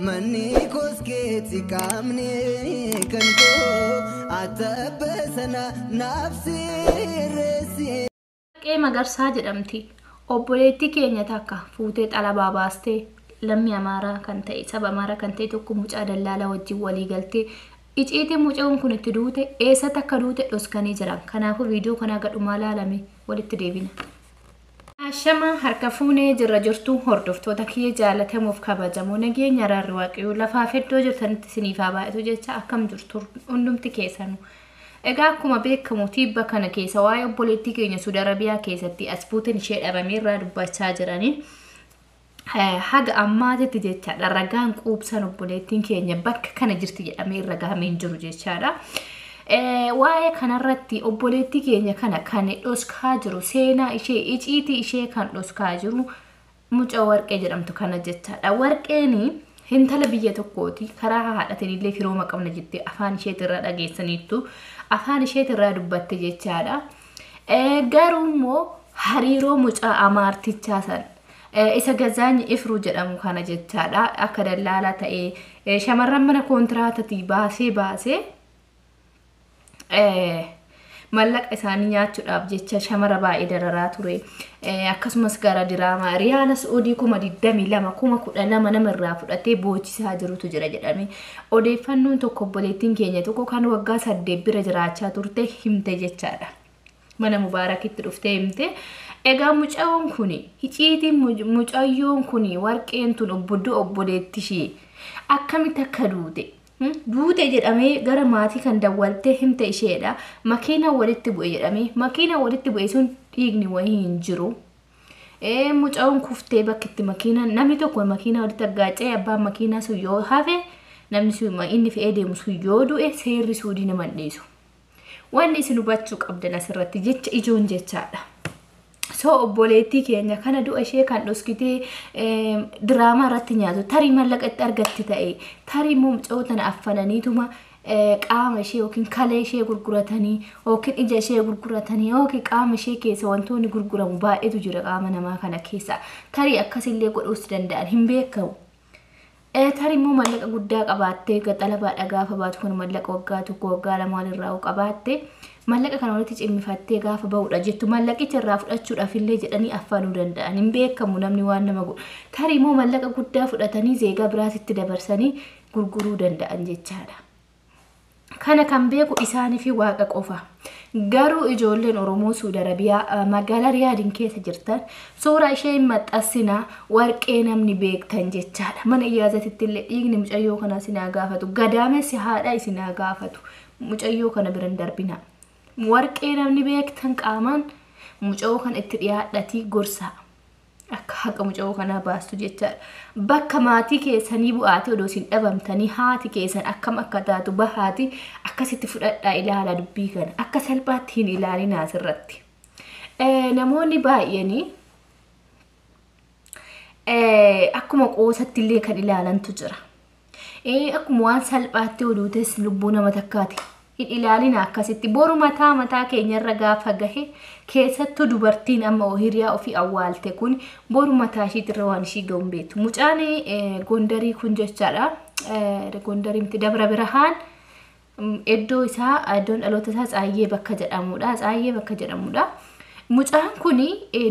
Manni koskeetti qaamni kan koo atabasana naaf sirreessi. Warqee Magarsaa jedhamti. Obboleettii keenya takka fuutee xalabaa baastee, lammii Amaaraa kan ta'e, saba Amaaraa kan ta'e tokko mucaa dallaalaa wajjin walii galtee, iciitiin mucaan kun itti duute, eessatti akka duute dhoskanii jiran. Kanaafuu viidiyoo kanaa gadhumaa laalame, walitti deebina. Ashama, harka fuunee jirra jirtu hordoftoota kiyya jaalatamuuf kabajamoo, nageenya araarri Waaqayyoo lafaaf iddoo jirtanitti isiniif haa baay'atu jecha, akkam jirtu hundumti keessanuu? Egaa akkuma beekamu tibba kana keessa waa'ee obboleettii keenya Suudi Arabiyaa keessatti as buuteen ishee dhabamee irraa dubbachaa jiranii. Haga ammaatitti jechaadha, ragaan quubsaan obboleettiin keenya bakka kana jirti jedhamee irra gahamee hin jiru jechaadha. Waa'ee kanarratti obboleettii keenya kana kan dhoskaa jiru, seenaa ishee, iciitii ishee kan dhoskaa jiru mucaa Warqee jedhamtu kana jechaadha. Warqeen intala biyya tokkooti. Karaa haadhatiin illee firooma qabna jettee afaan isheetirraa dhageessaniittu, afaan isheetirraa dubbatte jechaadha. Garuu immoo hariiroo mucaa amaartichaa san, isa Gazaanyi Ifruu jedhamu kana jechaadha. Akka dallaalaa ta'ee shamarran mana kontiraatatii baasee baasee mallaqa isaanii nyaachuudhaaf jecha shamara baay'ee dararaa ture. Akkasumas gara diraamaa riyaala Suudii 22,000, 12,000 namarraa fudhatee boochisaa jirutu jira jedhame. Odeeffannoon tokko obboleettiin keenya tokko kan waggaa 8 bira jiraachaa turte himte jechaadha. Mana Mubaarakitti dhuftee himte. Egaa mucayyoon kun, hiciitiin mucayyoon kun, Warqeen tun obboddoo obboleetti ishee akkamitti akka duute, duute jedhamee gara maatii kan dawwaltee himte isheedha. Makiina walitti bu'e jedhamee, makiina walitti bu'e sun dhiigni wayii hin jiru. Mucayyoon kuftee bakki itti makiina, namni tokko makiina walitti aggaacee, abbaan makiinaa sun yoo hafe, namni sun inni fe'ee deemu sun yoo du'e, seerri Suudii nama hin dhiisu. Wanni isin hubachuu qabdan asirratti jecha ijoon jechaadha. So obboleettii keenya kana du'a ishee kan dhoskitee diraamaa irratti nyaatu, tarii mallaqa itti argatti ta'e, tarii immoo mucayoo tana affananiituma qaama ishee yookiin kalee ishee gurguratanii yookiin ija ishee gurguratanii yookiin qaama ishee keessa wantoonni gurguramu baay'eetu jira qaama namaa kana keessa. Tarii akkasillee godhuus danda'an, hin beekamu. Tarii immoo mallaqa guddaa qabaattee gaxalabaadha gaafa baatu kun, mallaqa waggaa 1, waggaa 2 irraa qabaatte, mallaqa kana walitti cimmifattee gaafa ba'uudha jettu mallaqicha irraa fudhachuudhaaf illee jedhanii affanuu danda'an, hin beekamu namni waan nama godhu. Tarii immoo mallaqa guddaa fudhatanii zeegaa biraatitti dabarsanii gurguruu danda'an jechaadha. Kana kan beeku isaanii fi Waaqa qofa. Garuu ijoolleen Oromoo Suudi Arabiyaa magaalaa Riyaadiin keessa jirtan, suuraa ishee hin maxxansinaa, Warqee namni beektan jechaadha. Mana iyyaazatitti illee dhiigni mucayyoo kanaa isin haa gaafatu. Gadaamessi haadha isin haa gaafatu. Mucayyoo kana bira hin darbinaa. Warqee namni beektan qaamaan mucayyoo kana itti dhiyaadhatii gorsaa. Akka haqa mucayyoo kanaa baastu jechaadha. Bakka maatii keessanii bu'aatee odoo isin dhabamtanii haati keessan akkam akka taatu bahaati akkasitti fudhadhaa ilaala dubbii kana. Akka salphaatti hin ilaalinaa asirratti. Namoonni baay'een akkuma qoosatti illee kan ilaalantu jira. Akkuma waan salphaatti oduutes lubbuu nama takkaati. Hin ilaalina akkasitti. Boru mataa mataa keenyarra gaafa gahe, keessattuu dubartiin amma hiriyaa ofii awwaalte kun boru mataa ishiitirra waan ishii ga'u hin beektu. Mucaan Gondarii kun jechaadha. Gondarii miti, Dabra Birhaan, iddoo isaa, iddoon dhaloota isaa Tsaayyee bakka jedhamudha. Tsaayyee bakka jedhamudha. Mucaan kun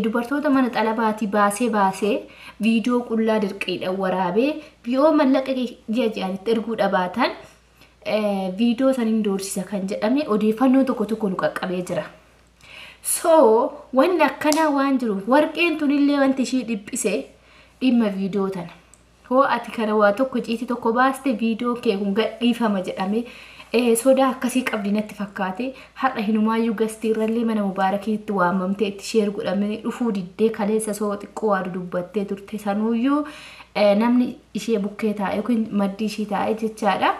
dubartoota mana xalabaatii baasee baasee viidiyoo qullaa dirqiidhaan waraabee, yoo mallaqa ji'a ji'anitti erguu dhabaatan viidiyoo saniin doorsisa kan jedhame odeeffannoo tokko tokko nu qaqqabee jira. So wanni akkanaa waan jiruuf, Warqeen tunillee wanti ishii dhiphise dhimma viidiyoo tana. Hoo ati kana waa tokko ciiti tokko baaste, viidiyoo kee kun gadhiifama jedhame sodaa akkasii qabdi natti fakkaate. Har'a hinumaayyuu gastiirrallee mana Mubaarakiitti waamamtee itti share godhamee dhufuu diddee, kaleessa soo xiqqoo waa dudubbattee turte, sanuuyyuu namni ishee bukkee taa'e yookiin maddii ishii taa'e jechaadha.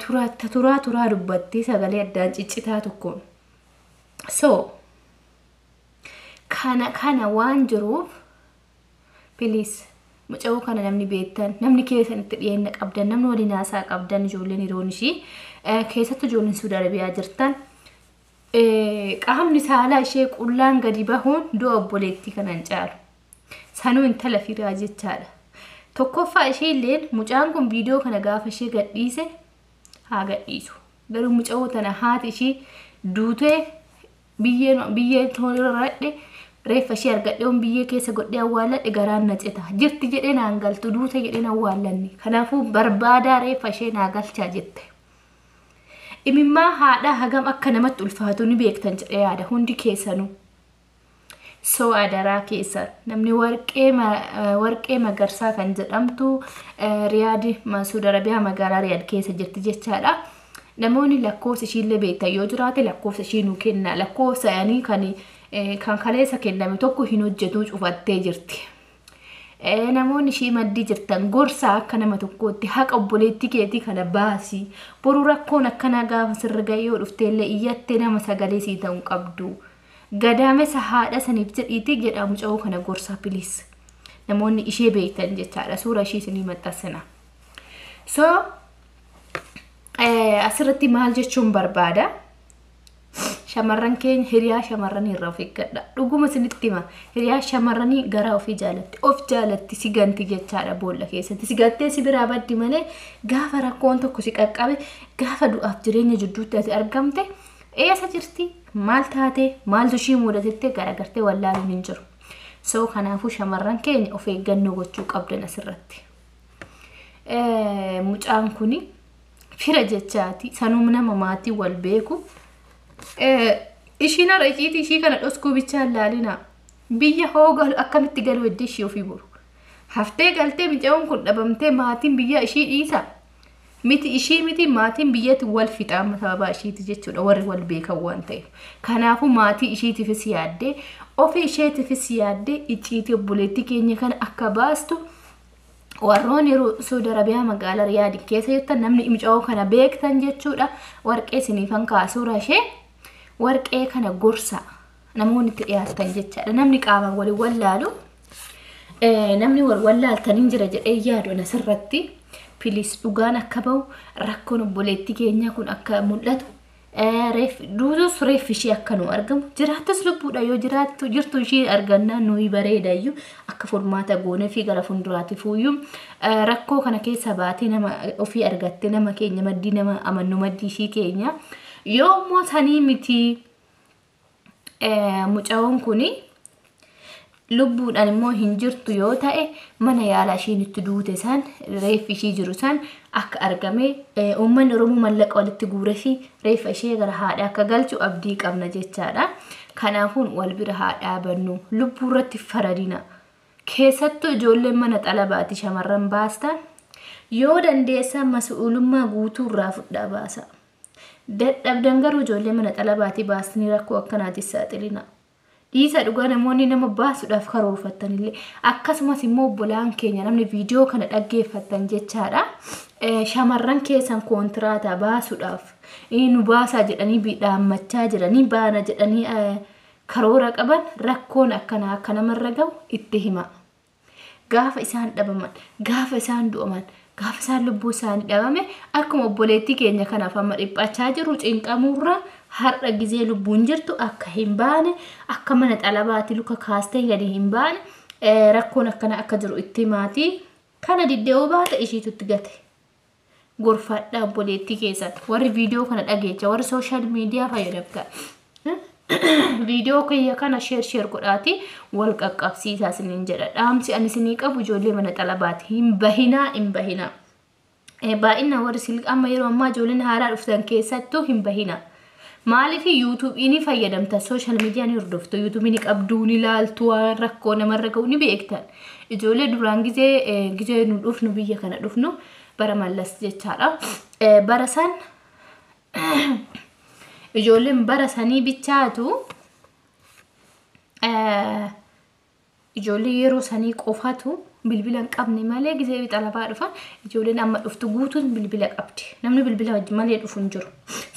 Turaa turaa turaa dubbattee sagalee addaan ciccitaa tokkoon. So kana kana waan jiruuf, please, mucayoo kana namni beektan, namni keessan itti dhiyeenya qabdan, namni waliin haasaa qabdan, ijoolleen hiriyoon ishii, keessattuu ijoolleen Suudi Arabiyaa jirtan, qaamni saalaa ishee qullaan gadi bahuun du'a obboleettii kana hin caalu. Sanuu intala firaa jechaadha. Tokkoffaa isheelleen mucaan kun viidiyoo kana gaafa ishee gadhiise haa gadhiisu. Garuu mucaa tana haati ishii duutee biyyee toorradhe reeffa ishee argadhee biyyee keessa godhee awwaalladhe garaan na cita. Jirti jedhee naan galtu duute jedhee na awwaallanni. Kanaafuu barbaadaa reeffa ishee naa galchaa jette. Imimmaa haadhaa hagam akka namatti ulfaatu ni beektan jedhee yaada hundi keessanuu. So adaraa keessa namni Warqee Magarsaa kan jedhamtu Riyaad Suudi Arabiyaa magaalaa Riyaad keessa jirti jechaadha. Namoonni lakkoofsa ishiillee beektan yoo jiraate lakkoofsa ishii nuu kenna. Lakkoofsa yaanii kan kaleessa kenname tokko hin hojjetu cufattee jirti. Namoonni ishii maddii jirtan gorsaa akka nama tokkootti haqa obboleettii keetii kana baasii. Boruu rakkoon akkanaa gaafa sirra ga'e yoo dhufteellee iyyattee nama sagalee sii ta'uu qabdu. Gadaamessa haadha saniif jedhiitii jedha muca'oo kana gorsaa please. Namoonni ishee beektan jechaadha. Suura ishii isinii maxxansina. So asirratti maal jechuun barbaada? Shamarran keenya hiriyaa shamarranii irraa of eeggadha. Dhuguma isinitti hima. Hiriyaa shamarranii garaa ofii jaalatti. Of jaalatti si ganti jechaadha boolla keessatti. Si gantee si biraa baddi malee gaafa rakkoon tokko si qaqqabe gaafa du'aaf jireenya jidduutti ati argamte eessa jirti? Maal taate? Maaltu ishii mudatettee garagartee wallaaluun hin jiru. So kanaafuu shamarran keenya of eeggannoo gochuu qabdan asirratti. Mucaan kuni fira jechaati. Sanuu nama maatii wal beeku. Ishiin har'a iciitii ishii kana dhoskuu bichaa ilaalina. Biyya hoo galu akkamitti galu heddii ishii ofii boru. Haftee galtee mucaan kun dhabamtee maatiin biyya ishii dhiisa. Miti ishii miti maatiin biyyatti wal fixa amma sababa ishiiti jechuudha warri wal beekan waan ta'eef. Kanaafuu maatii ishiitiifis yaaddee ofii isheetiifis yaaddee icciitii obboleettii keenya kana akka baastu warroonni Suudi Arabiyaa magaalaa Riyaad keessa jirtan namni mucaa kana beektan jechuudha. Warqee isiniifan kaa'a suura ishee warqee kana gorsa namoonni itti dhiyaatan jechaadha. Namni qaamaan waliin wallaalu namni wal wallaaltaniin jira jedhee yaadu asirratti. Please dhugaan akka bahu rakkoon obboleettii keenyaa kun akka mul'atu duutus reeffi ishee akka nu argamu jiraattus lubbuudha yoo jiraattu jirtu ishee argannaa nuyi bareedayyuu akka furmaata goonee fi gara fuulduraatti fuuyyuu rakkoo kana keessa baatee nama ofii argatte nama keenya maddii nama amannu maddii ishii keenya yoo immoo sanii miti mucaawwan kuni lubbuudhaan immoo hin jirtu yoo ta'e mana yaalaa ishiin itti duute san reeffi ishii jiru san akka argame uummanni Oromoo mallaqa walitti guuree fi reeffa ishee gara haadha akka galchu abdii qabna jechaadha. Kanaafuu wal bira haa dhaabannu lubbuu irratti faradina. Keessattuu ijoolleen mana xalabaati shamarran baastan yoo dandeessan mas'uulummaa guutuu irraa fudhaa baasa. Dadhabdan garuu ijoollee mana xalabaatii baastanii rakkoo akkanaatis saaxilina. Dhiisa dhugaa namoonni nama baasuudhaaf karoorfattanillee akkasumas immoo obbolaan keenya namni viidiyoo kana dhaggeeffattan jechaadha. Shamarran keessan koontiraataa baasuudhaaf nu baasaa jedhanii dhaammachaa jiranii baana jedhanii karoora qaban rakkoon akkanaa akka namarra gahu itti hima. Gaafa isaan dhabaman, gaafa isaan du'aman, gaafa isaan lubbuu isaanii dhabame akkuma obboleettii keenya kanaaf amma dhiphachaa jiru cinqamuurra har'a gizee lubbuun jirtu akka hin baane akka mana xalabaatti luka kaastee gadi hin baane rakkoon akkana akka jiru itti himaatii kana diddee'uu baate ishiitu itti gate. Gorfadhaa obboleettii keessan warri viidiyoo kana dhageecha warri sooshaal miidiyaa fayyadamta. Viidiyoo kiyya kana sheer godhaati wal qaqqabsiisaa isiniin jedha. Dhaamsi ani isinii qabu ijoollee mana xalabaati. Hin bahinaa hin bahinaa. Baay'inaan warri silqa amma yeroo ammaa ijoolleen haaraa dhuftan keessattuu hin bahinaa. Maaliif yuutuubii ni fayyadamta sooshaal miidiyaa ni hordoftu yuutuubii ni qabduu ni laaltu waan rakkoo namarra ga'u ni beektan. Ijoollee duraan gizee nu dhufnu biyya kana dhufnu bara Mallas jechaadha. Bara san ijoolleen bara sanii bichaatu ijoollee yeroo sanii qofatu bilbila hin qabne malee gizee xalabaa dhufan ijoolleen amma dhuftu guutuun bilbila qabdi. Namni bilbila wajji malee dhufu hin jiru.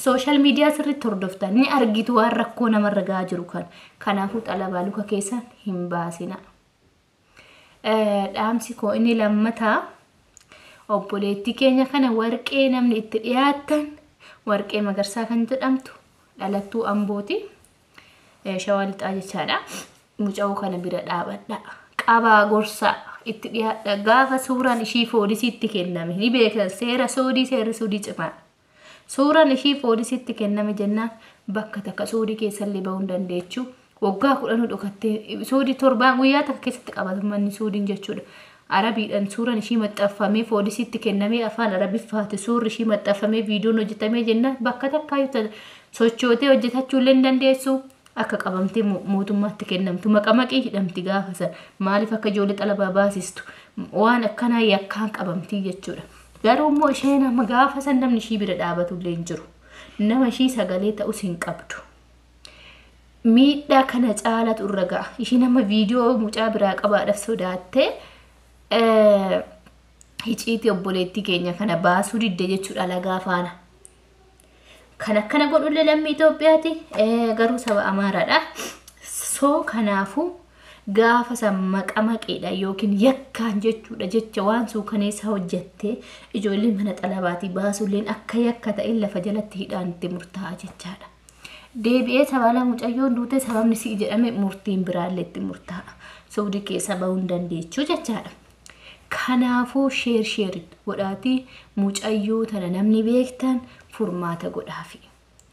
Sooshaal miidiyaa sirriitti hordoftan ni argitu waan rakkoo namarra gahaa jiru kan. Kanaafuu xalabaa luka keessan hin baasina. Dhaamsi koo inni lammataa obboleettii keenya kana warqee namni itti dhiyaatan Warqee Magarsaa kan jedhamtu dhalattuu Ambooti. Shawaa Lixaa jechaadha. Mucaa kana bira dhaabadha. Qabaa gorsaa. Itti dhiyaadha. Gaafa suuraan ishii poolisiitti kenname ni beekan seera Suudii, seerri Suudii cimaadha. Suuraan ishii poolisiitti kenname jennaan bakka takka Suudii keessallee bahuu hin dandeechu. Waggaa 10 dhokattee Suudii torbaan guyyaa takka keessatti qabatu manni Suudiin jechuudha. Arabiidhaan suuraan ishii maxxanfamee poolisiitti kennamee, afaan Arabiffaati suurri ishii maxxanfamee viidiyoon hojjetamee jennaan bakka takkaa sochootee hojjetachuu illee hin dandeessu. Akka qabamtee mootummaatti kennamtu maqamaqii hidhamti gaafa sana. Maaliif akka ijoollee xalabaa baasistu waan akkanaa yakkaan qabamtii jechuudha. Garuu immoo isheen amma gaafa san namni ishii bira dhaabatu illee hin jiru. Nama ishii sagalee ta'us hin qabdu. Miidhaa kana caalatu irra ga'a. Ishiin amma viidiyoo mucaa biraa qabaadhaaf sodaattee hiciitii obboleettii keenya kana baasuu didde jechuudha alagaa faana. Kan akkana godhullee lammii Itoophiyaati, garuu saba Amaaraadha. So kanaafuu gaafa san maqamaqeedha yookiin yakkaan jechuudha, jecha waan suukaneessa hojjettee ijoollee mana xalabaatii baasulleen akka yakka ta'e lafa jalatti hidhaan itti murtaa'a jechaadha. Deebi'ee sabala mucayyoon duute sababni si'i jedhame murtiin biraallee itti murtaa'a. Suudii keessa bahuu hin dandeechuu jechaadha. Kanaafuu share share godhaatii mucayyoo tana namni beektan furmaata godhaafi.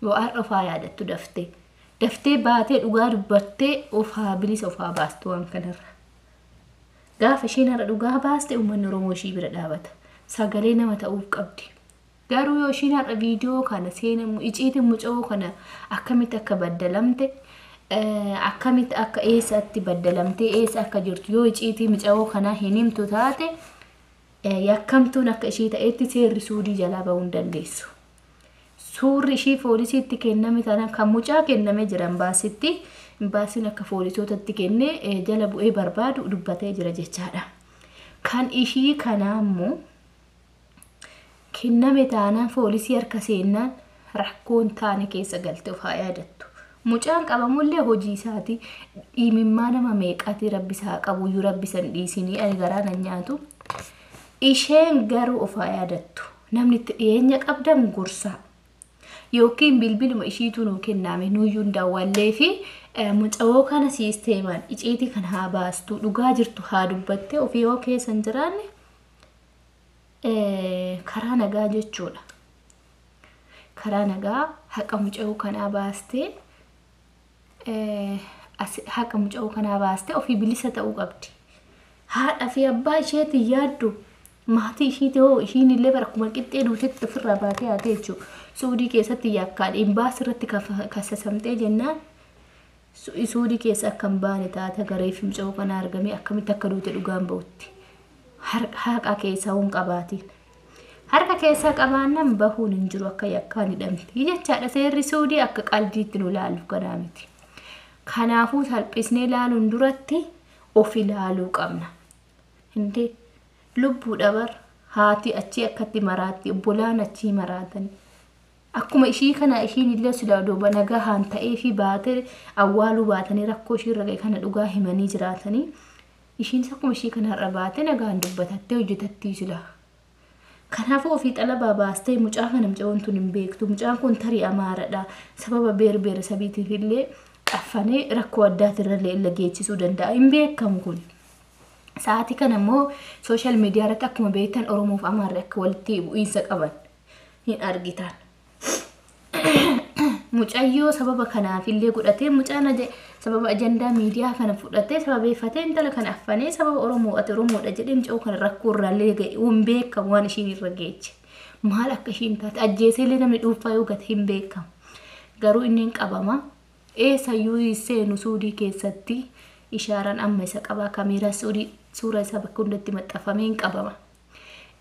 Yoo har'a ofaa yaadattu daftee. Daftee baatee dhugaa dubbattee ofaa bilisa ofaa baastu waan kanarra. Gaafa isheen har'a dhugaa baaste uummanni Oromoo ishii bira dhaabata. Sagalee nama ta'uuf qabdi. Garuu yoo ishiin har'a viidiyoo kana seenamu iciitiin mucayoo kana akkamitti akka baddalamte, akkamitti akka eessatti baddalamtee eessa akka jirtu yoo iciitii mucayoo kanaa hin himtu taate, yakkamtuun akka ishii ta'etti seerri Suudii jalaa bahuu hin dandeessu. Suurri ishii poolisiitti kenname taanaan kan mucaa kenname jira imbaasitti. Imbaasiin akka poolisootatti kennee jala bu'ee barbaadu dubbatee jira jechaadha. Kan ishii kanaa immoo kenname taanaan poolisii harka seennaan rakkoon taane keessa galte of haa yaadattu. Mucaan qabamullee hojii isaati. Dhiimimmaa nama meeqaati rabbi isaa qabuyyuu rabbi san dhiisinii ani garaa nan nyaatu. Isheen garuu of haa yaadattu. Namni itti dhiyeenya qabdan gorsaa. Yookiin bilbiluma ishiitu nuu kenname nuyyuu hin daawwallee fi mucayoo kana siisteemaan iciitii kan haa baastu, dhugaa jirtu haa dubbatte, ofii yoo keessa hin jiraanne karaa nagaa jechuudha. Karaa nagaa haqa mucayoo kanaa baastee, haqa mucayoo kanaa baastee ofii bilisa ta'uu qabdi. Haadha fi abbaa isheetiin yaaddu, maatii ishiiti hoo ishiin illee bara akkuma qixxee duutetti ofirraa baatee haatee jechuudha. Suudii keessatti yakkaan imbaas irratti kasasamtee jennaan Suudii keessa akka hin baane taate gareef mucayoo kana argamee akkamitti akka duute dhugaan bahutti. Haqa keessaa hin qabaatiin. Harka keessaa qabaannaan bahuun hin jiru, akka yakkaan hidhamti jechaadha. Seerri Suudii akka qaldiitti nu ilaalu kanaa miti. Kanaafuu salphisnee ilaaluun duratti of ilaaluu qabna. Hindee lubbuu dabar haati achii akkatti maraatti, obbolaan achii maraatan. Akkuma ishii kana ishiin illee silaa duuba nagaa ta'ee fi baatee awwaaluu baatanii rakkoo ishii irra ga'e kana dhugaa himanii jiraatanii, ishiinis akkuma ishii kana har'a baatee nagaan dubbatattee hojjetattii silaa. Kanaafuu ofii xalabaa baastee mucaa kana mucaawwan tun hin beektu. Mucaan kun tarii Amaaradha. Sababa beer beera sabiitiif illee qaffanee rakkoo addaatirra illee geessisuu danda'a. Hin beekamu kun. Sa'aatii kana immoo social media irratti akkuma beektan Oromoof Amaarri akka walitti bu'iinsa qaban hin argitan. Mucayyoo sababa kanaaf illee godhatee mucaan sababa ajandaa miidiyaa kana fudhatee sababeeffatee intala kana affanee sababa Oromoo ati Oromoodha jedhee mucayyoo kana rakkoo irraallee ga'e hin beekamu waan ishiin irra geeche. Maal akka ishiin taate, ajjeesee illee namni dhuunfaa yoo gate hin beekamu. Garuu inni hin qabama. Eessayyuu seenu Suudii keessatti ishaaraan amma isa qabaa, kaameeraa Suudii suura isaa bakka hundatti maxxanfamee hin qabama.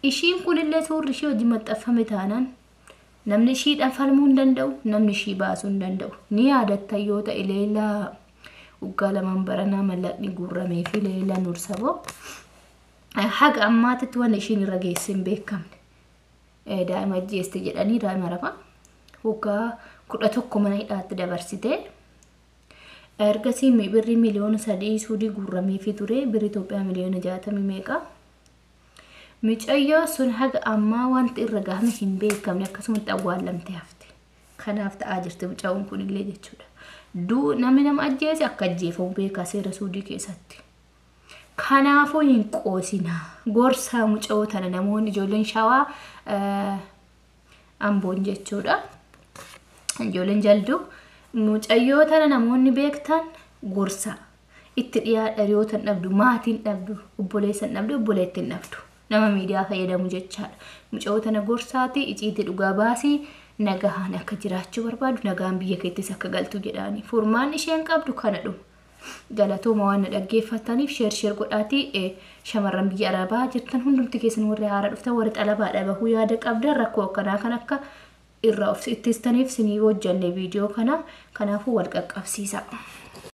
Ishiin kunillee suurri ishii hojii maxxanfame taanaan namni ishiidhaan falmuu hin danda'u, namni ishii baasuu hin danda'u. Ni yaadatta yoo ta'e Leelaa waggaa lamaan baranaa mallaqni guurramee fi Leelaa Nuursaboo haga ammaatitti wanni ishiin irra geesse hin beekamne. Daa'ima ajjeeste jedhanii daa'ima rafa waggaa 11 mana hidhaatti dabarsite. Ergasii birrii miliyoona 3 Suudii guurramee fi ture, birrii Itoophiyaa miliyoona 60 meeqa. Mucayyoo sun haga ammaa wanti irra gahame hin beekamne, akkasumatti awwaallamtee hafte. Kanaaf ta'aa jirti mucayyoon kunillee jechuudha. Duu namni nama ajjeese akka ajjeefamu beekaa seera Suudii keessatti. Kanaafuu hin qoosinaa. Gorsaa mucayoo tana namoonni ijoolleen Shawaa, Amboon jechuudha. Ijoolleen Jalduu mucayyoo tana namoonni beektan gorsaa. Itti dhiyaadha. Hiriyoota hin dhabdu, maatiin dhabdu, obboleessa hin dhabdu, obboleetti hin dhabdu. Nama miidiyaa fayyadamu jechaadha. Mucayyoo tana gorsaati iciitii dhugaa baasii, nagahaan akka jiraachuu barbaadu, nagaan biyya keettis akka galtu jedhaani. Furmaan isheen qabdu kana dhuma. Galatooma waan na dhaggeeffataniif. Share share godhaatii, shamarran biyya Arabaa jirtan hundumti keessan, warri haaraa dhuftan, warri xalabaadha bahuu yaada qabdan, rakkoo akkanaa kan akka irraa of ittistaniif sinii hojjanne viidiyoo kana. Kanaafuu wal qaqqabsiisa.